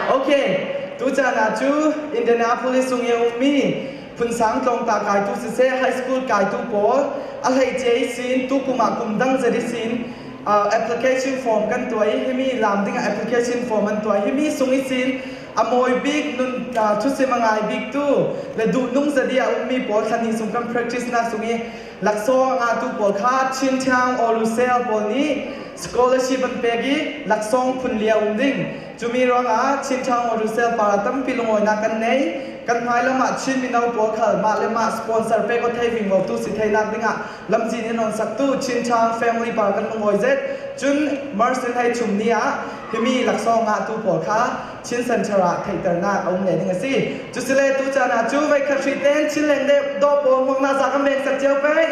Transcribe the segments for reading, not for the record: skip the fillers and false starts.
Okay, tuchan ah cu Indianapolis chung i a ummi phunsang tlawngta kaitu siseh, high school kaitu pawl a hleice sin tukum ah kum dang zet sin application form kan tuah i himi lam ding ah application form an tuah i himi sung i sin a mawi bik nun thusim a ngai bik tu le duhnung zadi a ummi pawl thlan sung kan practice nak sung i laksawng a ngahtu pawl kha Chin Town or Lucille pawl nih scholarship an pek i laksawng phun lia um ding. Cumi ruangah Chin Town or Lucille para tampi lungawinak kan nei. Kan hmai lam ah Chin mino pawl khal mah le mah sponsor pek o thei ving tu si theinak dingah lamzin in on saktu Chin Town family par kan lungawi zet. Cun Mersin hei chum ni ah himi laksawng ngahtu pawl kha Chin Center ah theihternak a um le ding a si. Cusile tu caan ah cu vei khat hri ten Chin leng de do pawl hmuak na za kan beng sak cio pei.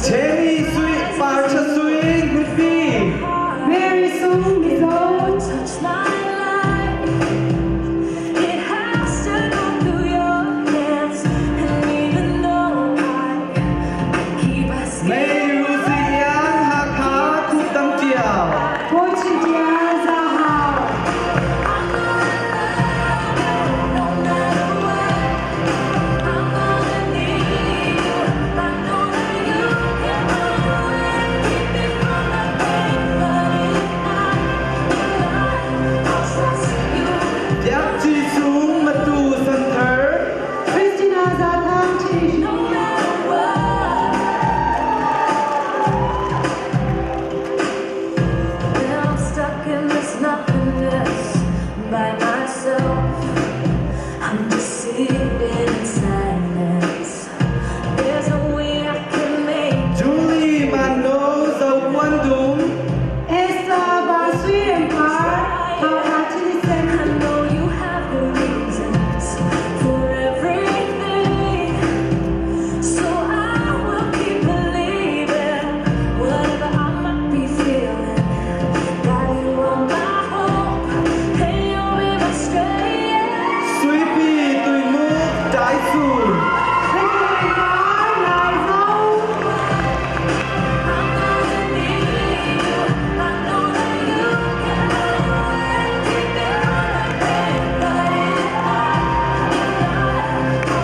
Jenny Sui Par Cha Sui Nupi. Very soon we go. Mei Ruzi Iang Hakha Khup Tam Tiao. Kawi Chin Tia Za Hau. Biak Ci Sung Matu Santhar. Christina Za Thang Chish. By myself, I'm just sitting in silence. There's no way I can make Julie Mano Zo Wan Dum. Esther Ba Sui Rem Par. Hakha Chini Sem. I know you have the reasons for everything. So I will keep believing whatever I might be feeling. That you are my hope and you'll be my strength. Sui Pi Tui Mu Dai Sun. Richard Par Lai Zo. I'm gonna need you. I know that you can always keep it from the pain, but if I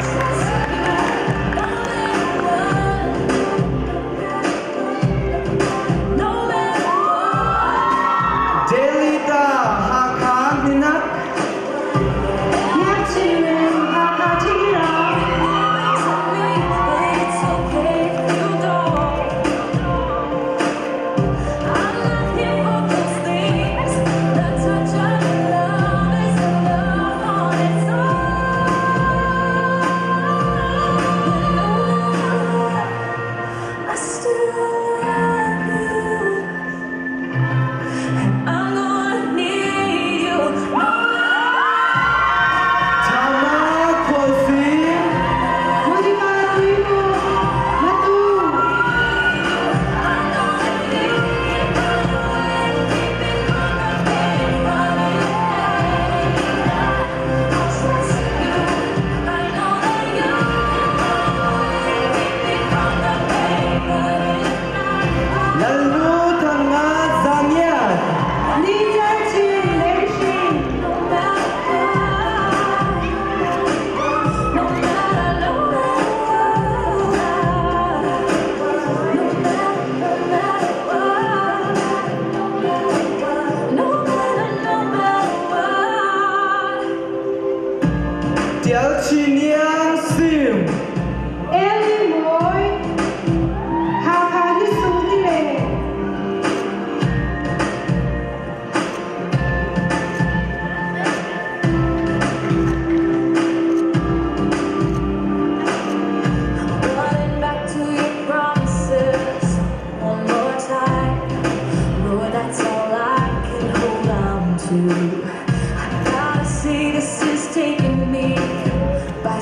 trust you, no matter what, no matter what. Delita Hakha Minak. Biak Chin Rem Hakha Chikira. But it's okay if you don't. I'm not here for those things. The touch of love is enough on its own. I still love you, and I'm gonna need you. No Tama Kwalsim. Monica Tui Mu Matu. Lalu Thanga Zangiat. Li Jar Chin Leng Shin. Tial Chi Niang Sim. Ellie Moy. Hakha Ni Su Ni Le. Running back to your promises one more time. Lord, that's all I can hold on to. I gotta see this is taking me by.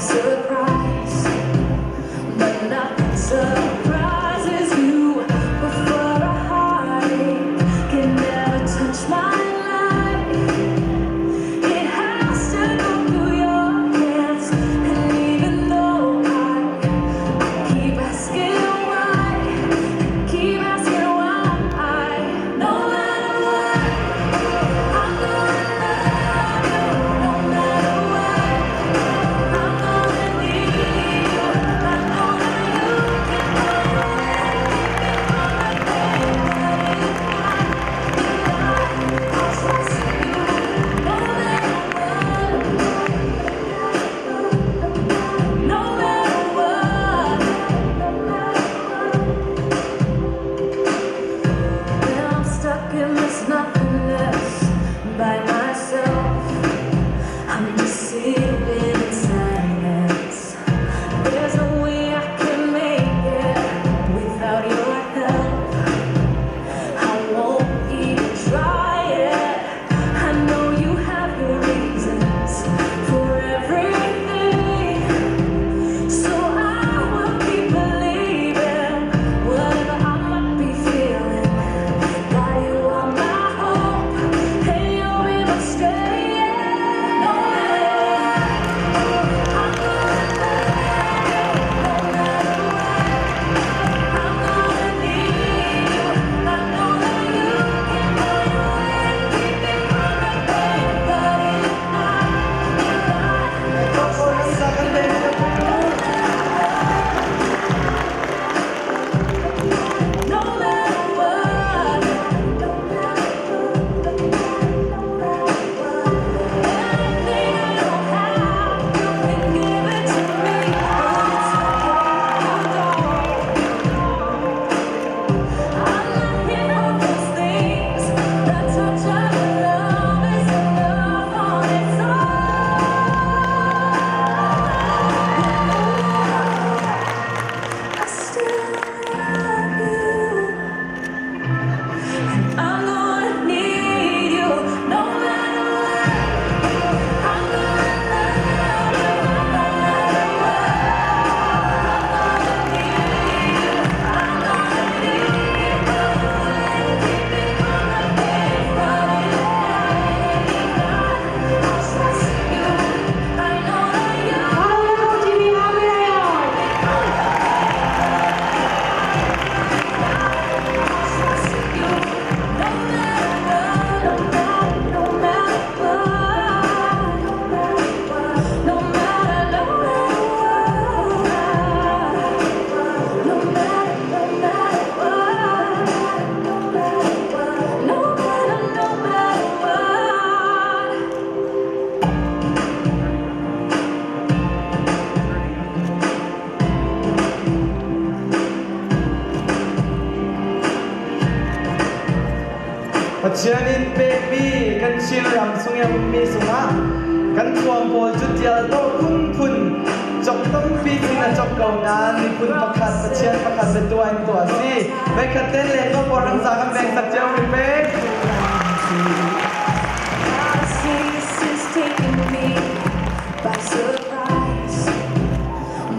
Pathian in pekmi kan Chinram chung i a ummi sungah kan thuam pawl cu tial dawh phunphun cok tampi sin a cok ko nain miphun pakhat Pathian pakhat biatuah in tuah a si. Meikhat ten le ko porang za kan beng sak cio mi pek. This is taking me by surprise,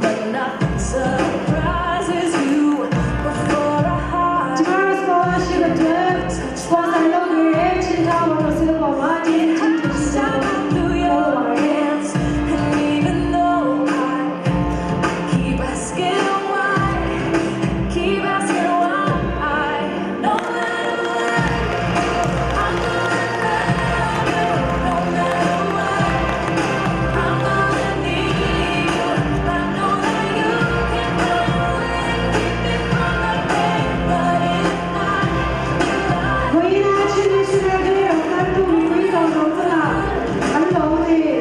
but nothing surprises you. Before I hide, ကျမတို့ scholarship အတွက် sponsor လုပ်နေတဲ့ချင်းထောင်တော်ဆေးပေါ်မှာကျေးဇူးတင်ရှိကြောင်း shining through ပြော your ပါတယ် hands, and even though I keep asking why, keep asking why, no matter what, I'm gonna love you, no matter what. I'm gonna need you. I know that you can find a way to keep me from the pain, but if not, then I ဝေးနာချင်းရှိတဲ့တဲ့ကတ်တူဝေးဆောင်တော့ကအလုံးလေး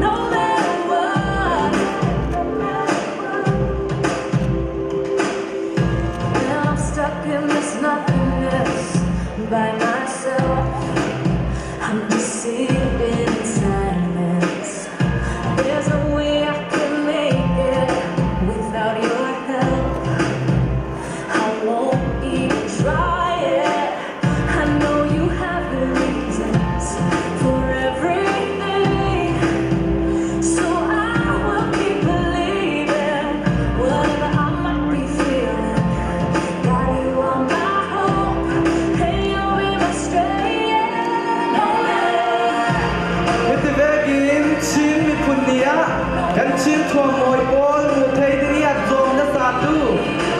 no matter what. When I'm stuck in this nothingness by myself, I'm just sitting in silence. There's no way I can make it without your help. I won't even try it. I know you have your reasons for everything. So I will keep believing whatever I might be feeling. God, you are my hope, and you'll be my strength. No matter what. Hiti vekin Chin miphun ni ah kan Chin thuam mawi pawl mu thei ding i a zuam na satu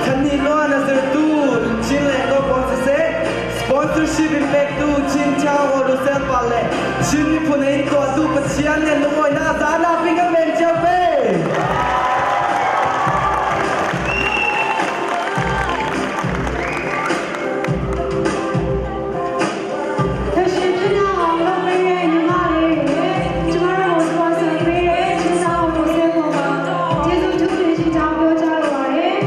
khani luan a zirtu Chin le ko pawl siseh sponsorship in pektu Chin Town Hotel pa le Chin miphun in tuahtu Pathian le lungawi na zana ping kan men cio pe. ဖက်ရှင်ဖြစ်အောင်လုပ်ပေးတဲ့ညီမလေးတွေကျမတို့ကို sponsor ပေးတဲ့ချင်းဆောင်တော်ဆေးပေါ်မှာကျေးဇူးတင်ရှိကြောင်းပြောကြားလိုပါတယ်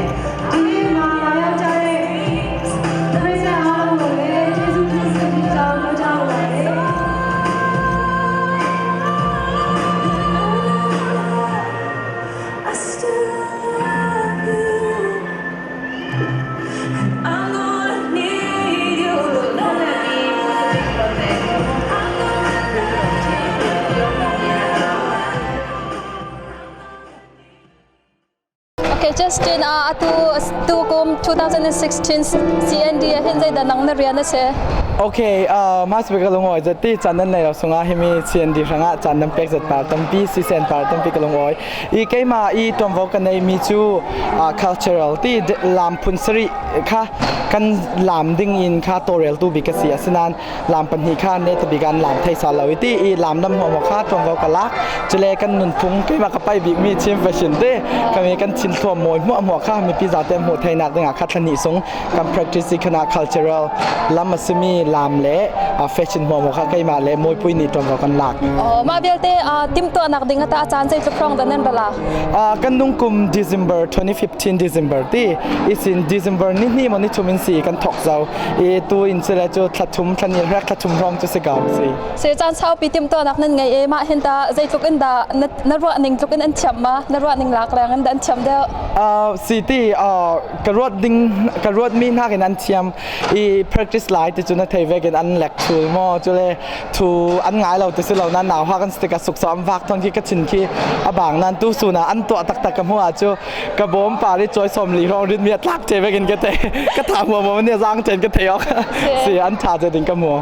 ဒီနေ့မှာလာရောက်ကြတဲ့ပရိသတ်အားလုံးကိုလည်းကျေးဇူးတင်ရှိကြောင်းပြောကြားလိုပါတယ် I still love you. And I'm gonna need you. No matter what. I'm gonna love you. No matter what. Okay, Justin, atu tu kum 2016 CND ah hin zeidah nang na rian a si? Okay, mas be kalung oi zati chan nan nei lo sunga himi CND hranga chan nan pek zat par tampi si sen par tampi kalung oi i keima i tomvo ka nei mi chu cultural ti lam phun sari kha kan lam ding in kha torel tu bi ka si asinan lam pan hi kha ne tabi kan lam thai sa lo ti i lam nam ho mo kha tomvo ka lak chule kan nun phung keima ka pai bi mi chim fashion te kami kan chin thua moi mu mu kha mi pi za te mu thai nak dinga kha thlani sung kan practice khana cultural lam asimi lam le fashion mo mo kha keima le moi pui ni tomvo kan lak. Oh, mah vialte timhtuahnak ding ata a caan zeitluk hrawng dah nan ra la? Kan nung kum December 2015 December ti isin December ni ni mo ni thumin si kan thok zau e tu in sela chu thlathum thlani rak thlathum rong chu se gam si. Se caan saupi timhtuahnak nan ngei e mah hin ta zeitluk in dah na ruah ning tluk in an thiam ma na ruah ning lak leng in dah an thiam deuh? Si ti ka ruat ding ka ruat mi hna kin an thiam i practice lai ti chu na thei ve kin an lek thul mo chu le thu an ngai lo ti si lo na nau ha kan stika suk som vak thon khi ka chin khi a bang nan tu su na an to tak tak ka mu a chu ka bom pa ri choi som li rong rin mi tlak te ve kin ka te ka tha mo mo ne zang ten ka the ok si an tha je ding ka mu.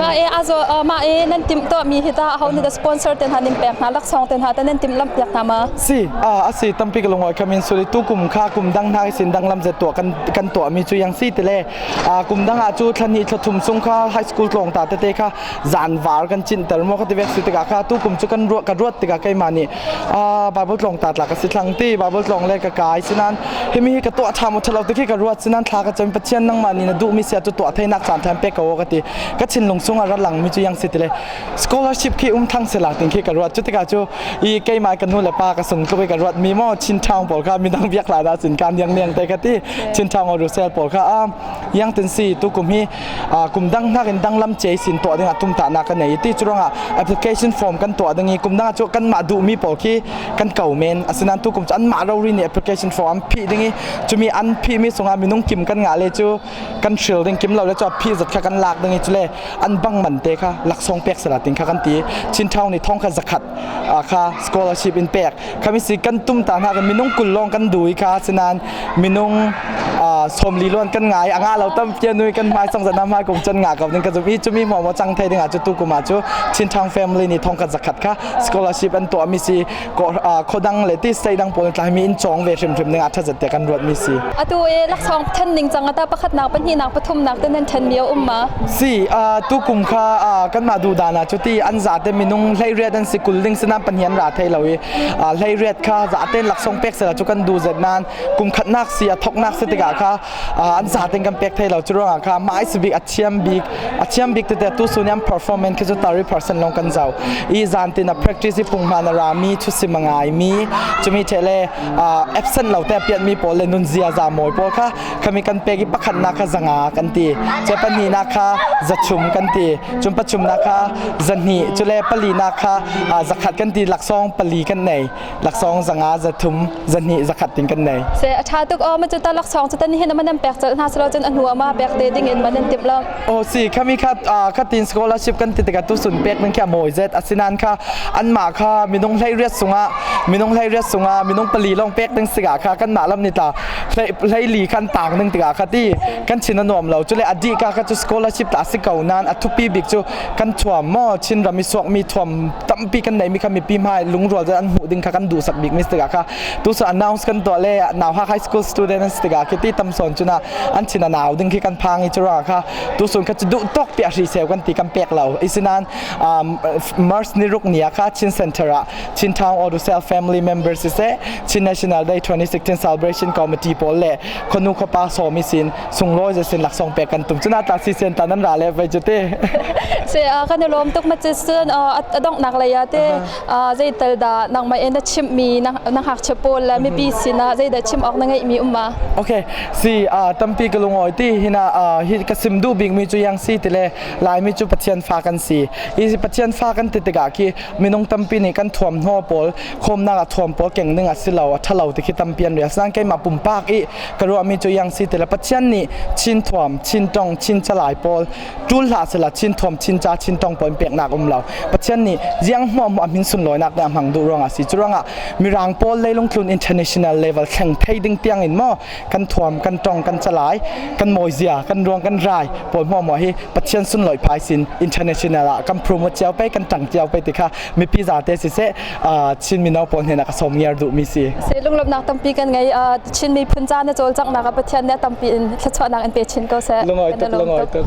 Mah e azo mah e nan timhtuahmi hi ta aho nih dah sponsor ten hna nin pek hna laksawng ten hna ta nan timhlamh piak hna ma? Si a si tampi ka lungoi khamin suri tu kum kha kum dang hna sin dang lam ze to kan kan to mi chu yang si te le kum dang a chu thlani thlathum sung kha high school tlong ta te te kha zan var kan chin tar mo kha ti vek si te ka kha tu kum chu kan ru ka ruat te ka kai ma ni bible tlong ta tla ka si thlang ti bible tlong le ka kai sinan himi hi ka to tha mo thalo te khi ka ruat sinan thla ka chem pathian nang ma ni na du mi sia tu to thai nak chan tham pe ka ka ti ka chin lung sunga ra lang mi chu yang si te le scholarship khi um thang se la ting khi ka ruat chu te ka chu i keimah ka nu le pa ka sung tluk i ka ruat mi maw Chin town pawl kha midang tung biak la da cun kan yang niang te ka ti Chin Town or Rusel pawl kha a yang tin si tu kum hi kum dang hnak in dang lam che sin tuah ding ah tum ta na kan nei ti churanga application form kan tuah ding i kum dang chu kan mah duh mi pawl khi kan ko men asinan tu kum chu an mah ro ri ni application form phi ding i chumi an phi mi sunga minung kim kan nga le chu kan hril ding kim lo le chu phi zat kha kan lak ding i chule an bang man te kha laksong pek sala ting kha kan ti Chin Town ni thong kha zakhat kha scholarship in pek khami si kan tum ta hna kan minung kul lawng kan dui kha sinan minung sawmli lon kan ngai anga lo tam pian nui kan hmai song zana hmai kum chan nga ko ding ka zum i chumi mo mo chang thei ding a chu tu kuma chu Chin Town family ni thong khat zakhat kha scholarship an to mi si ko khodang le ti state dang pawl tlai mi in chong ve hrim hrim ding a tha zat te kan ruat mi si Atu e laksawng then ning cang ata pakhat nak pahnih nak pathum nak te nan then mi a um ma? Si tu kum kha kan mah duh dan ah cuti an za te minung hlei riat an si kul ding sinan pahnih an ra thei lo i hlei riat kha za ten laksawng pek sela cu kan duh zet nan kum khatnak si a thoknak si tikah kha an za ten kan pek thei lo cu ruangah kha mah si bik a thiam bik a thiam bik tete tu suniam performance khi cu 30% long kan zau i zan tin a practice i punghman a ra mi thusim a ngai mi chumi thele absent lo te piat mi pawl le nun zia za mawi pawl kha khami kan pek i pakhat nak kha zanga kan ti che pahnih nak kha zachum kan ti chum pachum nak kha zahnih chule pali nak kha zakhat kan ti laksawng pali kan nei laksawng zanga zathum zahnih zakhat tin kan nei Se a tha tuk o ma chu ta laksawng chu tan hin man an pek chal hna selo cun a hnu ama pek te ding in man an timh lo O si khami kha kha tin scholarship kan ti tikah tu sun pek nan kha mawi zet asinan kha an mah kha minung hlei riat sungah minung hlei riat sungah minung pali long pek ding siga kha kan mah lam ni ta hlei li khan tang ding tikah kha ti kan chin a nuam lo chule adi ka kha chu scholarship ta si ko nan a thupi bik chu kan thuam mo Chin ram i suak mi thuam tampi kan nei mi kha mipi hmai lungrual an hmuh ding kha kan duh sak bik mi tikah kha tu su announce kan tuah le nau ha high school student an si tikah khi ti tam son chuna an chin a nau ding khi kan phang i chura kha tu sun kha chu duh tok pi a hri seu kan ti kan pek lo isinan March ni ruk ni kha Chin Center ah Chin Town Odusel family members se Chin National Day 2016 celebration committee pawl le khonu khopa somi sin sunglawi ze sin laksong pek kan tum chuna ta si sen ta nan ra le vai chu te Se kan i lawm tuk ma chi sun a donghnak lei ah te zeital dah nangmah in na chimhmi na ngakchia pawl le mipi sinah zeidah chim awk na ngeihmi um ma? Okay, si tampi ka lungawi ti hina hi ka sim duh bik mi cu yang si ti le Laimi cu Pathian fa kan si. I Pathian fa kan ti tikah khi minung tampi nih kan thuam hnaw pawl khawmnak ah thuam pawl keng ding a si lo a ṭhalo ti khi tampi an rel. Asinain keimah pumpak i ka ruahmi cu yang si ti le Pathian nih Chin thuam, Chin tong, Chin calai pawl ṭul hlah sehla Chin thuam, Chin ca, Chin tong pawl in peknak um lo. Pathian nih ziang hmuahhmuah a min sunlawinak nih a hmang duh ruangah a si. Cu ruangah Mirang pawl leilung tlun international level thleng thei ding tiang in maw kan thuam, kan tong, kan calai, kan mawizia, kan ruang, kan rai pawl hmuahhmuah hi Pathian sunlawi phai sin international ah kan promote cio pe kan ṭang cio pe ti kha mipi zate siseh Chin mino pawl hnen ah ka sawm ngiar duhmi si. Se lunglawmhnak tampi kan ngei. Chin miphun ca na cawlcanghnak ah Pathian nih a tampi in thluachuahnak in pe chin ko seh. Lungawi tuk, lungawi tuk.